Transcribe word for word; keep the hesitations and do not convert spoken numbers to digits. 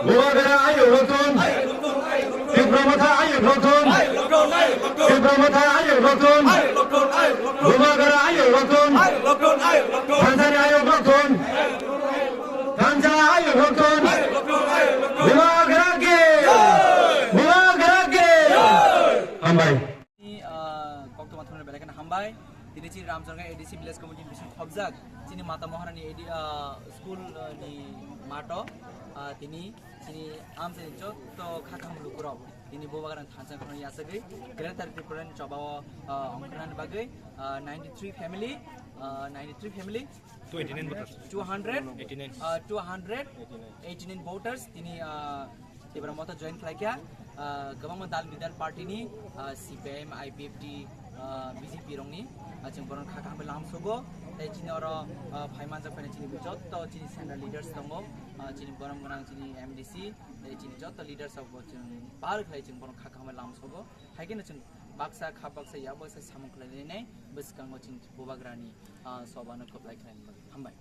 Bubagra ayuk rokthun. Tipra Motha ayuk rokthun. Tipra Motha ayuk rokthun. Bubagra ayuk rokthun. Thansa ni ayuk rokthun. Thansa ayuk rokthun. Bubagra ki. Bubagra ki. Hambai. Tini, ah, koktwma thumnai belai kheno hambai. Tini chini Ramchorga A D C Village Committee ni bising khobjak chini Mata Maharani A D, ah, school, ah, ni mato, ah, tini chini amchaini jotto kha kaham lukurok tini Bubagrani thansa kheno yachagwi Greater Tripura ni chobao, ah, ongkhornani bagwi, ah, ninety-three family, ah, ninety-three family, two eighty-nine voters. Two hundred, eighty-nine. Ah, two hundred eighty-nine voters tini, ah, Tipra Motha join khlaikha, ah, kwbangma dal bidal party ni, ah, C P I M, I P F T, ah, B J P rokni, ah, chwng borokno kha kaham lam sogo, tei chini oro, ah, phai manjak phaina chini jotto chini central leaders tongo, ah, chini borom gwnang chini M D C, tei chini jotto leaders rok bo chwng par khlai chwng borokno kha kaham lam sogo, hai kheno chwng baksa kha baksa yak baksa samung khlai lainai bwskango chini Bubagrani, ah, sobano kwplai khlaina bagwi. Hambai.